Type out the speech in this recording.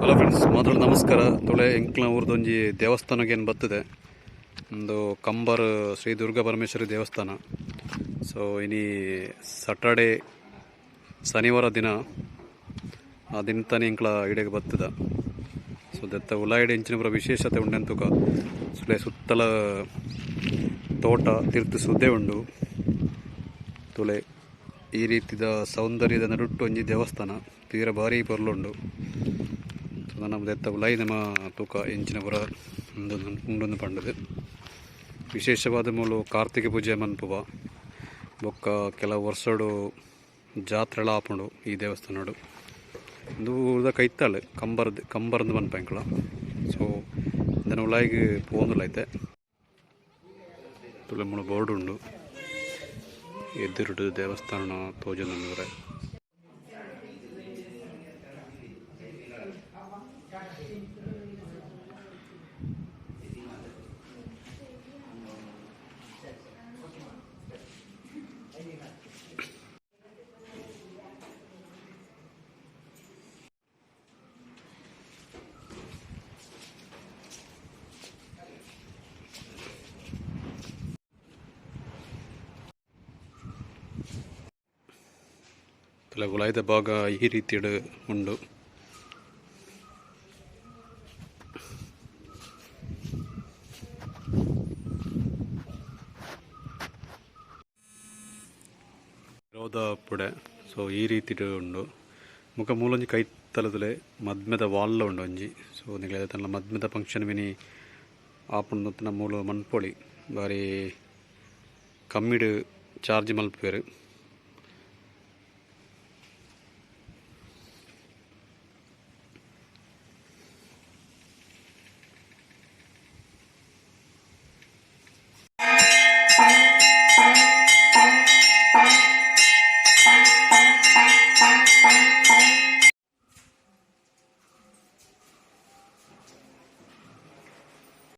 Hello friends, ಮಾತ್ರ ನಮಸ್ಕಾರ. ತುಳೆ ಎಂಕ್ಲ ಊರ್ದೊಂಜಿ ದೇವಸ್ಥಾನಕ್ಕೆ ಏನು ಬರ್ತದೆ, ಒಂದು ಕಂಬರ್ ಶ್ರೀ ದುರ್ಗಾ ಪರಮೇಶ್ವರಿ ದೇವಸ್ಥಾನ. ಸೊ ಇನಿ ಸಟರ್ಡೆ, ಶನಿವಾರ ದಿನ, ಆ ದಿನ ತಾನೇ ಎಂಕ್ಲ ಇಡೆಗೆ ಬರ್ತದ. ಸೊ ದತ್ತ ಉಲಾಯಿಡೆ ಇಂಚಿನ ಪೂರ ವಿಶೇಷತೆ ಉಂಡೆಂತುಕ ಸುಳೆ ಸುತ್ತಲ ತೋಟ, ತಿರ್ತು ಸುದ್ದೆ ಉಂಡು. ತುಳೆ ಈ ರೀತಿದ ಸೌಂದರ್ಯದ ನಡುಟ್ಟು ಒಂಜಿ ದೇವಸ್ಥಾನ ತೀರ ಭಾರಿ ಪೊರ್ಲುಂಡು. ಸೊ ನಮ್ಮ ದೆತ್ತ ಉಲಾಯಿ ನಮ್ಮ ತೂಕ ಎಂಚಿನ ಪುರ ಉಂಡು ಉಂಡೊಂದು ಪಂಡದು. ವಿಶೇಷವಾದ ಮೂಲು ಕಾರ್ತಿಕ ಪೂಜೆ ಮನ್ಪುವ, ಬೊಕ್ಕ ಕೆಲವು ವರ್ಷಡು ಜಾತ್ರೆಲ ಆಪುಂಡು ಈ ದೇವಸ್ಥಾನಡು. ಉಂದು ಊರ್ದ ಕೈತಾಳು ಕಂಬರ್ದ್, ಕಂಬರ್ಂದು ಪನ್ಪ ಎಂಕುಲ. ಸೊ ಇಂದೆನ ಉಲಾಯಿಗ್ ಪೋವೊಂದುಲ್ಲ ಐತೆ. ತುಳೆ ಮೂಲು ಬೋರ್ಡ್ ಉಂಡು, ಎದುರುಡು ದೇವಸ್ಥಾನ ತೋಜೊಂದುಂಡು. ತುಲೆ ಉಲಾಯಿದ ಭಾಗ ಈ ರೀತಿಡ್ ಉಂಡು. ರೋದ ಪುಡೆ. ಸೊ ಈ ರೀತಿಡ್ ಉಂಡು. ಮುಕ ಮೂಲೊಂಜಿ ಕೈತಲದುಲೆ ಮದ್ಮೆದ ವಾಲ್ಲ ಉಂಡು ಒಂಜಿ. ಸೊ ನಿಗಲೆ ತನ್ನ ಮದ್ಮೆದ ಫಂಕ್ಷನ್ ಮಿನಿ ಆಪುಂಡು ಮೂಲು ಮನ್ಪೊಳಿ. ಬಾರಿ ಕಮ್ಮಿಡ್ ಚಾರ್ಜ್ ಮಲ್ಪುವೆರ್.